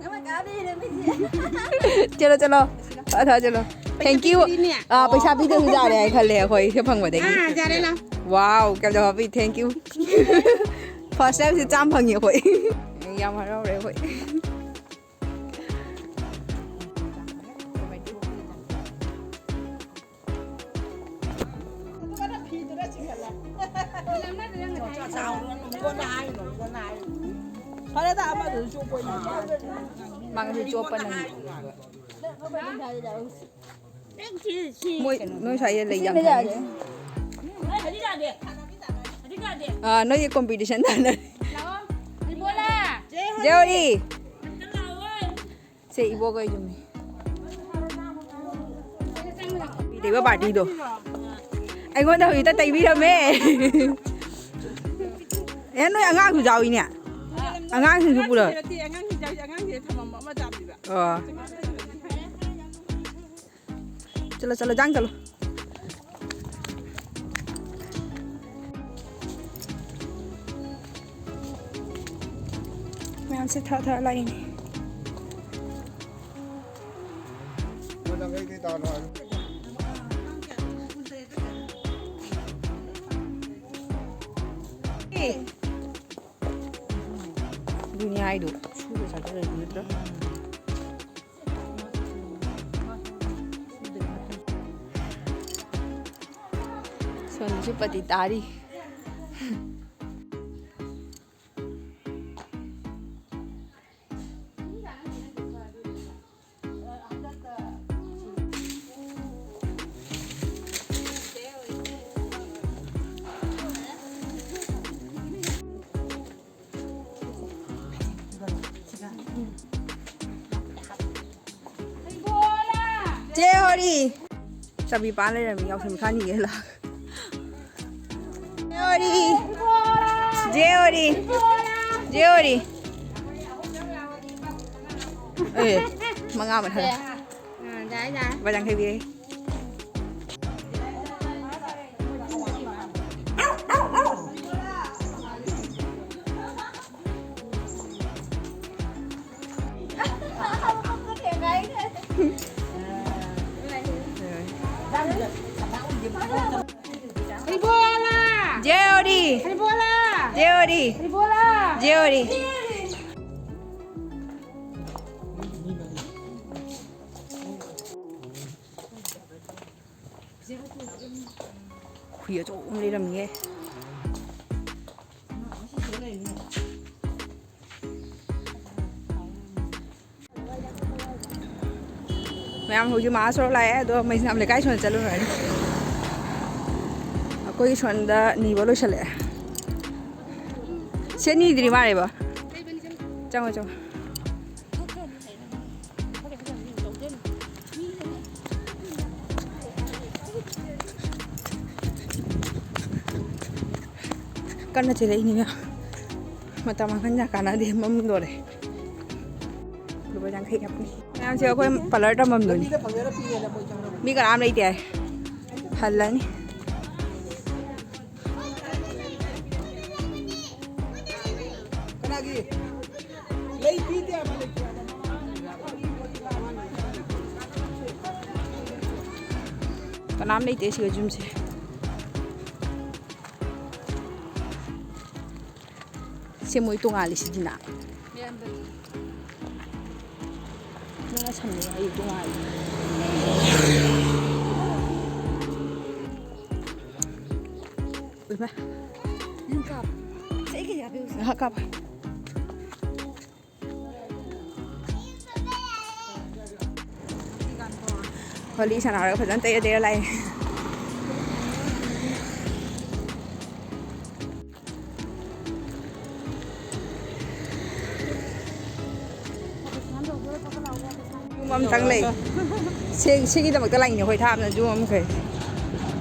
ꯅꯪꯅ ꯀꯥꯞꯄ ꯂꯩꯔꯝꯃꯤꯁꯦ꯫ ꯆꯠꯂꯣ, ꯆꯠꯂꯣ꯫ ꯑꯊ ꯆꯠꯂꯣ꯫ Thank you꯫ ꯄꯤꯗꯣꯏꯅꯦ꯫ ꯑꯥ, ꯄꯩꯁꯥ ꯄꯤꯗꯕꯁꯨ ꯌꯥꯔꯦ ꯍꯥꯏ ꯈꯜꯂꯦ ꯑꯩꯈꯣꯏ ꯁꯤ ꯐꯪꯕꯗꯒꯤ꯫ ꯑꯥ, ꯌꯥꯔꯦ ꯂꯥꯎ꯫ Wow, ꯀꯌꯥꯝ ꯍꯥꯞꯄꯤ? Thank you꯫ First time ꯁꯤ ꯆꯥꯝ ꯐꯪꯉꯤ ꯑꯩꯈꯣꯏ꯫ ꯌꯥꯝ ꯍꯔꯥꯎꯔꯦ ꯑꯩꯈꯣꯏ꯫ ꯐꯔꯦꯗ, ꯑꯃꯗꯨꯁꯨ ꯆꯣꯞꯄ ꯑꯣꯏꯅ꯫ ꯃꯥꯡꯁꯨ ꯆꯣꯞꯄ ꯅꯪ꯫ ꯃꯣꯏ ꯅꯣꯏ ꯁ꯭ꯋꯥꯏꯗ ꯂꯩ ꯌꯥꯝ ꯐꯩ꯫ ꯑꯥ, ꯅꯣꯏꯒꯤ competition ꯇꯥꯅꯔꯦ꯫ ꯖꯦ ꯑꯣꯔꯤ꯫ ꯁꯦ, ꯏꯕꯣꯛ ꯑꯩ ꯌꯨꯝꯅꯤ꯫ ꯇꯩꯕ party ꯗꯣ꯫ ꯑꯩꯉꯣꯟꯗ ꯍꯧꯖꯤꯛꯇ ꯇꯩꯕꯤꯔꯝꯃꯦ꯫ ꯑꯦ, ꯅꯣꯏ ꯑꯉꯥꯡꯁꯨ ꯌꯥꯎꯏꯅꯦ꯫ ꯑꯉꯥꯡꯁꯤꯡꯁꯨ ꯄꯨꯔꯛ꯫ ꯑꯉꯥꯡꯁꯤꯡ ꯌꯥꯎꯏ, ꯑꯉꯥꯡꯁꯤꯡ ꯊꯝꯃꯝꯕ ꯑꯃ ꯆꯥꯕꯤꯕ꯫ ꯑꯣ꯫ ꯆꯠꯂꯣ, ꯆꯠꯂꯣ, ꯖꯥꯡ ꯆꯠꯂꯣ꯫ ꯃꯌꯥꯝꯁꯦ ꯊꯥ ꯊꯥ ꯂꯥꯛꯏꯅꯦ꯫ ꯑꯦ꯫ ꯑꯗꯨꯅꯤ ꯍꯥꯏꯗꯣ꯫ ꯁꯨꯔ ꯆꯥꯖꯔꯗꯤ ꯅꯠꯇ꯭ꯔꯣ? ꯁꯣꯝꯗꯁꯨ ꯄꯇꯤ ꯇꯥꯔꯤ꯫ ꯆꯦ ꯍꯣꯔꯤ꯫ ꯆꯥꯕꯤ ꯄꯥ ꯂꯩꯔꯝꯃꯤ, ꯌꯥꯎꯁꯪ ꯈꯥꯅꯤꯌꯦ ꯂꯥꯛ꯫ ꯖꯦ ꯑꯣꯔꯤ꯫ ꯖꯦ ꯑꯣꯔꯤ꯫ ꯖꯦ ꯑꯣꯔꯤ꯫ ꯑꯦ, ꯃꯉꯥ ꯑꯃ ꯊꯥꯔꯛꯑꯣ꯫ ꯂꯨꯄꯥ ꯌꯥꯡꯈꯩ ꯄꯤꯔꯛꯑꯦ꯫ ꯍꯩꯕꯣꯂꯥ! ꯖꯦ ꯑꯣ ꯗꯤ! ꯍꯩꯕꯣꯂꯥ! ꯖꯦ ꯑꯣ ꯗꯤ! ꯍꯩꯕꯣꯂꯥ! ꯖꯦ ꯑꯣ ꯗꯤ! ꯍꯨꯏ ꯑꯆꯧꯕ ꯑꯃ ꯂꯩꯔꯝꯃꯤꯌꯦ꯫ ꯃꯌꯥꯝ ꯍꯧꯖꯤꯛ ꯃꯍꯥ ꯁꯣꯔꯣꯛ ꯂꯥꯛꯑꯦ, ꯑꯗꯣ ꯃꯩꯁꯅꯥꯝ ꯂꯩꯀꯥꯏ ꯁꯣꯝꯗ ꯆꯠꯂꯨꯔꯅꯤ꯫ ꯑꯩꯈꯣꯏꯒꯤ ꯁꯣꯝꯗ ꯅꯤꯕ ꯂꯣꯏꯁꯤꯜꯂꯛꯑꯦ꯫ ꯁꯦ ꯅꯤꯗ꯭ꯔꯤ ꯃꯥꯜꯂꯦꯕ꯫ ꯆꯪꯉꯣ, ꯆꯪꯉꯣ꯫ ꯀꯟꯅ ꯆꯦꯜꯂꯛꯏꯅꯦ ꯃꯌꯥꯝ꯫ ꯃꯇꯝ ꯃꯥꯡꯍꯟ ꯌꯥ ꯀꯥꯟꯅꯗꯦ, ꯃꯝꯗꯣꯔꯦ꯫ ꯂꯨꯄꯥ ꯌꯥꯡꯈꯩ ꯈꯛꯇꯅꯤ꯫ ꯃꯌꯥꯝꯁꯦ ꯑꯩꯈꯣꯏ ꯄꯥꯔꯂꯔ ꯇꯝꯐꯝꯗꯨꯅꯤ꯫ ꯃꯤ ꯀꯅꯥꯝ ꯂꯩꯇꯦ ꯍꯥꯏ꯫ ꯍꯜꯂꯅꯤ꯫ ꯀꯅꯥꯒꯤ? ꯂꯩ ꯄꯤꯗꯦ ꯍꯥꯏꯕ, ꯂꯩꯇꯦ ꯍꯥꯏꯕ꯫ ꯀꯅꯥꯝ ꯂꯩꯇꯦ ꯁꯤꯒ ꯌꯨꯝꯁꯦ꯫ ꯁꯦ ꯃꯣꯏ ꯇꯣꯉꯥꯜꯂꯤꯁꯤꯗꯤꯅ꯫ ꯅꯪꯅ ꯁꯝꯅꯩ ꯑꯩ ꯇꯣꯉꯥꯜꯂꯤ꯫ ꯎꯏꯃꯥ꯫ ꯅꯪ ꯀꯥꯞ-, ꯆꯩ ꯀꯌꯥ ꯄꯤꯌꯨ? ꯉꯥꯏꯍꯥꯛ ꯀꯥꯞꯄ꯫ ꯋꯥꯔꯤ ꯁꯥꯟꯅꯔꯒ ꯐꯖꯅ ꯇꯩꯔ ꯇꯩꯔ ꯂꯥꯛꯑꯦ꯫ ꯌꯨꯝ ꯑꯃꯇꯪ ꯂꯩ꯫ ꯁꯤ-, ꯁꯤꯒꯤꯗꯃꯛꯇ ꯂꯥꯛꯏꯅꯦ ꯑꯩꯈꯣꯏ ꯊꯥꯞꯅ ꯌꯨꯝ ꯑꯃꯈꯩ꯫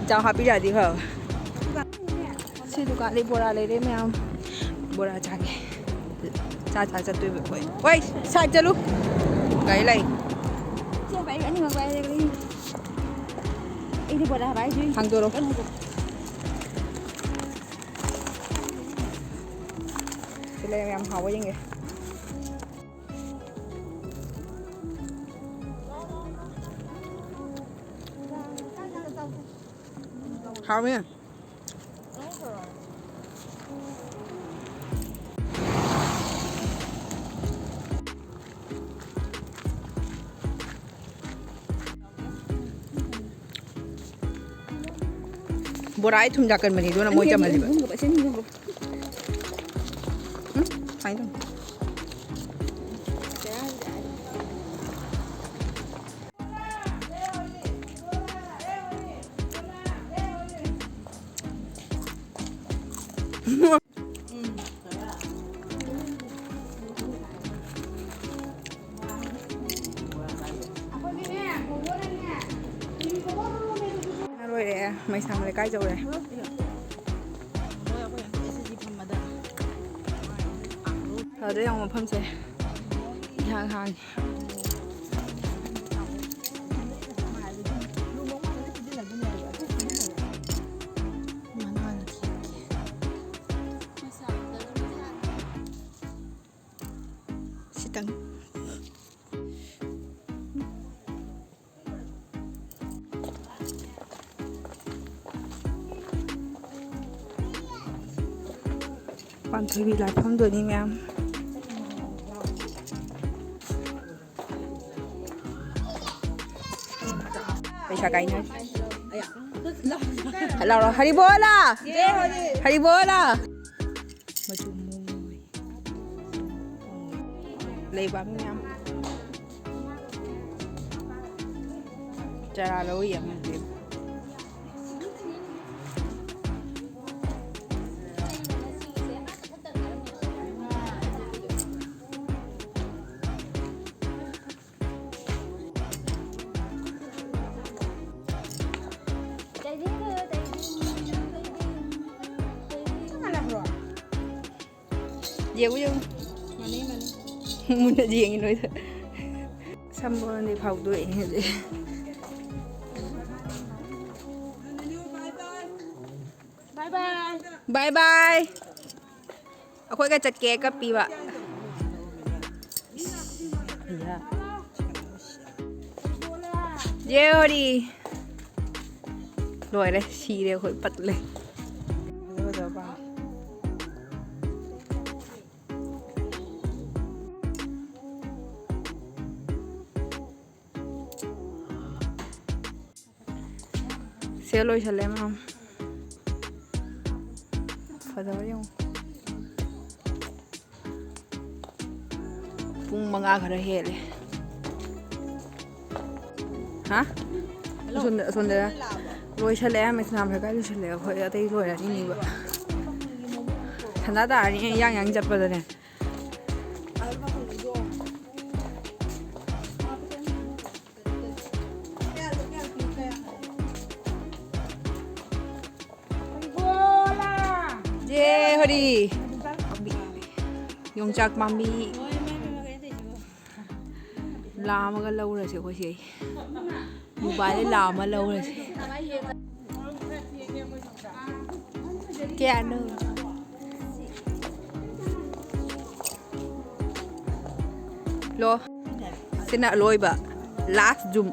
ꯆꯥꯛ ꯍꯥꯞꯄꯤꯔꯛꯑꯗꯤ ꯐꯕ꯫ ꯁꯤ ꯗꯨꯀꯥꯟꯗꯩ ꯕꯣꯔꯥ ꯂꯩꯔꯦ ꯃꯌꯥꯝ꯫ ꯕꯣꯔꯥ ꯆꯥꯒꯦ꯫ ꯆꯥ ꯆꯥ ꯆꯠꯇꯣꯏꯕ ꯑꯩꯈꯣꯏ꯫ ꯍꯣꯏ, ꯁꯥꯏꯠ ꯆꯠꯂꯨ꯫ ꯒꯥꯔꯤ ꯂꯥꯛꯏ꯫ ꯑꯩ ꯑꯅꯤꯃꯛ ꯄꯥꯏꯔꯒꯦ꯫ ꯑꯩꯗꯤ ꯕꯣꯔꯥ ꯍꯥꯏꯕ ꯍꯥꯏꯁꯤ ꯍꯥꯡꯗꯣꯔꯣ꯫ ꯀꯩꯅꯣꯗꯣ꯫ ꯁꯤ ꯂꯩꯔꯝꯃꯦ, ꯌꯥꯝ ꯍꯥꯎꯕ ꯌꯦꯡꯒꯦ꯫ ꯍꯥꯎꯋꯦ꯫ ꯕꯣꯔꯥ ꯑꯩ ꯊꯨꯝ ꯌꯥꯛꯀꯟꯕꯅꯤ, ꯑꯗꯨꯅ ꯃꯣꯏ ꯑꯅꯤ, ꯑꯅꯤ, ꯆꯝꯍꯜꯂꯤꯕ꯫ ꯑꯍꯨꯝꯒ ꯄꯥꯏꯁꯟ, ꯑꯍꯨꯝꯒ꯫ ꯎꯝ, ꯁꯨꯃꯥꯏꯅ ꯇꯧ꯫ ꯂꯣꯏꯔꯦ, ꯃꯩꯁꯥꯡ ꯂꯩꯀꯥꯏ ꯌꯧꯔꯦ꯫ ꯐꯗ꯭ꯔꯦ ꯌꯦꯡꯉꯣ ꯃꯐꯝꯁꯦ꯫ ꯏꯍꯥꯡ ꯍꯥꯡꯉꯦ꯫ ꯁꯤꯇꯪ꯫ ꯄꯥꯟꯊꯣꯏꯕꯤ ꯂꯥꯠꯐꯝꯗꯨꯅꯤ ꯃꯌꯥꯝ꯫ ꯄꯩꯁꯥ ꯀꯥꯏꯅꯔꯦ꯫ ꯂꯥꯎꯔꯣ, ꯍꯔꯤꯕꯣꯂꯥ! ꯍꯔꯤꯕꯣꯂꯥ! ꯃꯆꯨ ꯃꯨ-, ꯂꯩꯕꯥꯛ ꯃꯌꯥꯝ꯫ ꯆꯔꯥ ꯂꯧꯔꯤ ꯑꯃꯗꯤ꯫ ꯌꯦꯡꯉꯨ, ꯌꯦꯡꯉꯨ꯫ ꯃꯥꯟꯅꯩ, ꯃꯥꯟꯅꯩ꯫ ꯃꯨꯟꯅ ꯌꯦꯡꯉꯤ ꯅꯣꯏꯗ꯫ ꯁꯝꯕꯣꯜꯗꯤ ꯐꯥꯎꯗꯣꯛꯑꯦ ꯍꯧꯖꯤꯛ꯫ ꯕꯥꯏ ꯕꯥꯏ꯫ ꯕꯥꯏ ꯕꯥꯏ꯫ ꯑꯩꯈꯣꯏꯒ ꯆꯠꯀꯦ ꯀꯞꯄꯤꯕ꯫ ꯌꯦ ꯍꯣꯔꯤ꯫ ꯂꯣꯏꯔꯦ, ꯁꯤꯔꯦ ꯑꯩꯈꯣꯏ, ꯄꯠꯂꯦ꯫ ꯁꯦ ꯂꯣꯏꯁꯜꯂꯦ ꯃꯌꯥꯝ꯫ ꯐꯖꯕ ꯌꯦꯡꯉꯨ꯫ ꯄꯨꯡ ꯃꯉꯥ ꯈꯔ ꯍꯦꯜꯂꯦ꯫ ꯍꯥ? ꯑꯁꯣꯝꯗ, ꯑꯁꯣꯝꯗ ꯂꯣꯏꯁꯜꯂꯦ꯫ ꯃꯦꯁꯅꯥꯝ ꯂꯩꯀꯥꯏ ꯂꯣꯏꯁꯜꯂꯦ꯫ ꯑꯩꯈꯣꯏ ꯑꯇꯩ ꯂꯣꯏꯔꯅꯤꯕ꯫ ꯁꯟꯗꯥ ꯇꯥꯔꯅꯤ ꯌꯥꯡ ꯌꯥꯡ ꯆꯠꯄꯗꯅꯦ꯫ ꯖꯦ ꯍꯣꯔꯤ꯫ ꯌꯣꯡꯆꯥꯛ ꯄꯥꯝꯕꯤ꯫ ꯂꯥꯝꯃꯒ ꯂꯧꯔꯁꯦ ꯑꯩꯈꯣꯏꯁꯦ꯫ ꯃꯣꯕꯥꯏꯜꯗ ꯂꯥꯝꯃ ꯂꯧꯔꯁꯦ꯫ ꯀꯌꯥꯅꯣ? ꯂꯣ꯫ ꯁꯤꯅ ꯑꯂꯣꯏꯕ꯫ Last zoom꯫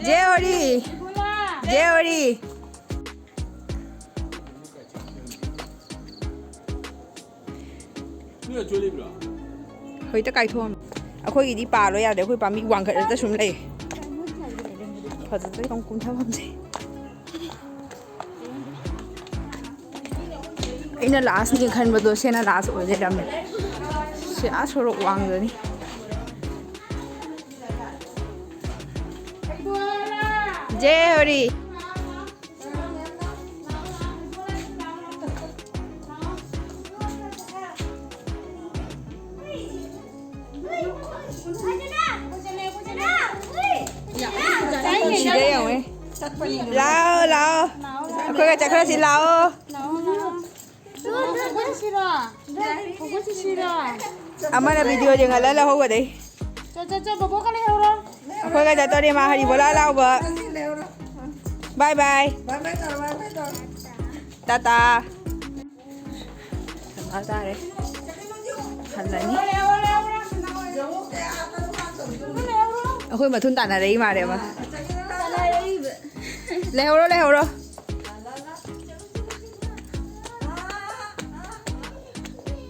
ꯖꯦ ꯍꯣꯔꯤ꯫ ꯖꯦ ꯍꯣꯔꯤ꯫ ꯍꯧꯖꯤꯛꯇ ꯀꯥꯏꯊꯣꯛꯑꯝꯃꯦ꯫ ꯑꯩꯈꯣꯏꯒꯤꯗꯤ ꯄꯥꯜꯂꯣ ꯌꯥꯗꯦ꯫ ꯑꯩꯈꯣꯏ ꯄꯥꯝꯕꯤ ꯋꯥꯡꯈꯠꯂꯒ ꯁꯨꯝ ꯂꯩ꯫ ꯐꯖꯗ꯭ꯔꯦ꯫ ꯀꯨꯝꯊꯐꯝꯁꯦ꯫ ꯑꯩꯅ lastꯅꯤ ꯈꯟꯕꯗꯣ ꯁꯤꯅ last ꯑꯣꯏ ꯂꯩꯔꯝꯃꯦ꯫ ꯁꯤ ꯑꯥ ꯁꯣꯔꯣꯛ ꯋꯥꯡꯗꯅꯤ꯫ ꯖꯦ ꯍꯣꯔꯤ꯫ ꯁꯤꯗ ꯌꯦꯡꯉꯨꯅꯦ꯫ ꯂꯥꯛꯑꯣ, ꯂꯥꯛꯑꯣ꯫ ꯑꯩꯈꯣꯏꯒ ꯆꯠꯈ꯭ꯔꯁꯤ, ꯂꯥꯛꯑꯣ꯫ ꯑꯃꯅ ꯚꯤꯗꯤꯑꯣ ꯌꯦꯡꯍꯜꯂ ꯂꯧꯍꯧꯒꯗꯩ꯫ ꯑꯩꯈꯣꯏꯒ ꯆꯠꯇꯣꯔꯦ ꯃꯥ ꯍꯔꯤꯕꯣꯂꯥ ꯂꯥꯎꯕ꯫ ꯕꯥꯏ ꯕꯥꯏ꯫ ꯇꯥꯇꯥ꯫ ꯗꯔꯀꯥꯔ ꯇꯥꯔꯦ꯫ ꯍꯜꯂꯅꯤ꯫ ꯑꯩꯈꯣꯏ ꯃꯊꯨꯟ ꯇꯥꯟꯅꯔꯛꯏ ꯃꯥꯜꯂꯦ ꯑꯃ꯫ ꯂꯩꯍꯧꯔꯣ, ꯂꯩꯍꯧꯔꯣ꯫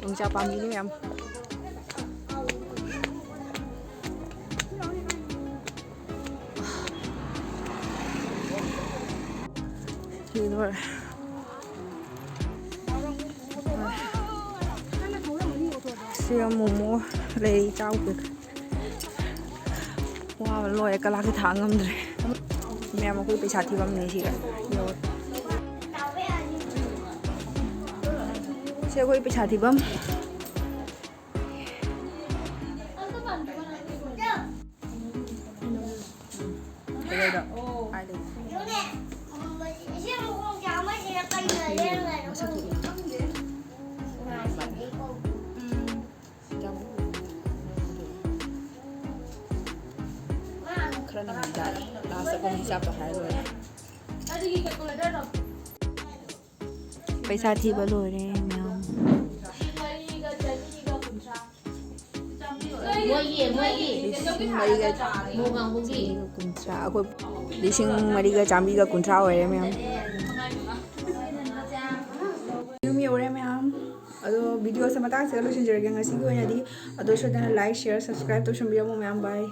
ꯌꯣꯡꯆꯥꯛ ꯄꯥꯝꯕꯤꯅꯤ ꯃꯌꯥꯝ꯫ ꯁꯤ ꯂꯣꯏꯔꯦ꯫ ꯁꯤ ꯃꯣꯃꯣ ꯂꯩ ꯆꯥꯎꯗꯦ꯫ ꯋꯥꯕ ꯂꯣꯏꯔꯦ, ꯀꯂꯥꯛꯁꯦ ꯊꯥꯡ ꯉꯝꯗ꯭ꯔꯦ꯫ ꯃꯌꯥꯝ ꯑꯩꯈꯣꯏ ꯄꯩꯁꯥ ꯊꯤꯐꯝꯅꯦ ꯁꯤꯒ ꯌꯧꯔꯦ꯫ ꯁꯤ ꯑꯩꯈꯣꯏ ꯄꯩꯁꯥ ꯊꯤꯐꯝ꯫ ꯀꯩꯗꯧꯗꯣ? ꯀꯥꯏꯗꯩ? ꯃꯁꯛꯇꯨ ꯎ꯫ ꯈꯔ ꯅꯪꯍꯟ ꯇꯥꯔꯦ꯫ ꯂꯥꯁꯇ ꯑꯩꯈꯣꯏꯅ ꯍꯤꯁꯥꯞꯇꯣ ꯍꯥꯏꯔ ꯂꯣꯏꯔꯦ꯫ ꯄꯩꯁꯥ ꯊꯤꯕ ꯂꯣꯏꯔꯦ ꯃꯌꯥꯝ꯫ ꯃꯣꯏꯒꯤ, ꯃꯣꯏꯒꯤ ꯂꯤꯁꯤꯡ ꯃꯔꯤꯒ ꯃꯣꯒꯥꯡꯕꯨꯒꯤ꯫ ꯀꯨꯟꯊ꯭ꯔꯥ, ꯑꯩꯈꯣꯏ ꯂꯤꯁꯤꯡ ꯃꯔꯤꯒ ꯆꯥꯝꯃꯔꯤꯒ ꯀꯨꯟꯊ꯭ꯔꯥ ꯑꯣꯏꯔꯦ ꯃꯌꯥꯝ꯫ ꯌꯨꯝ ꯌꯧꯔꯦ ꯃꯌꯥꯝ꯫ ꯑꯗꯣ ꯚꯤꯗꯤꯑꯣꯁꯦ ꯃꯇꯥꯡꯁꯤꯗ ꯂꯣꯏꯁꯤꯟꯖꯔꯒꯦ ꯉꯁꯤꯒꯤ ꯑꯣꯏꯅꯗꯤ꯫ ꯑꯗꯣ ꯁꯣꯏꯗꯅ like, share, subscribe ꯇꯧꯁꯟꯕꯤꯔꯝꯃꯣ ꯃꯌꯥꯝ꯫ Bye꯫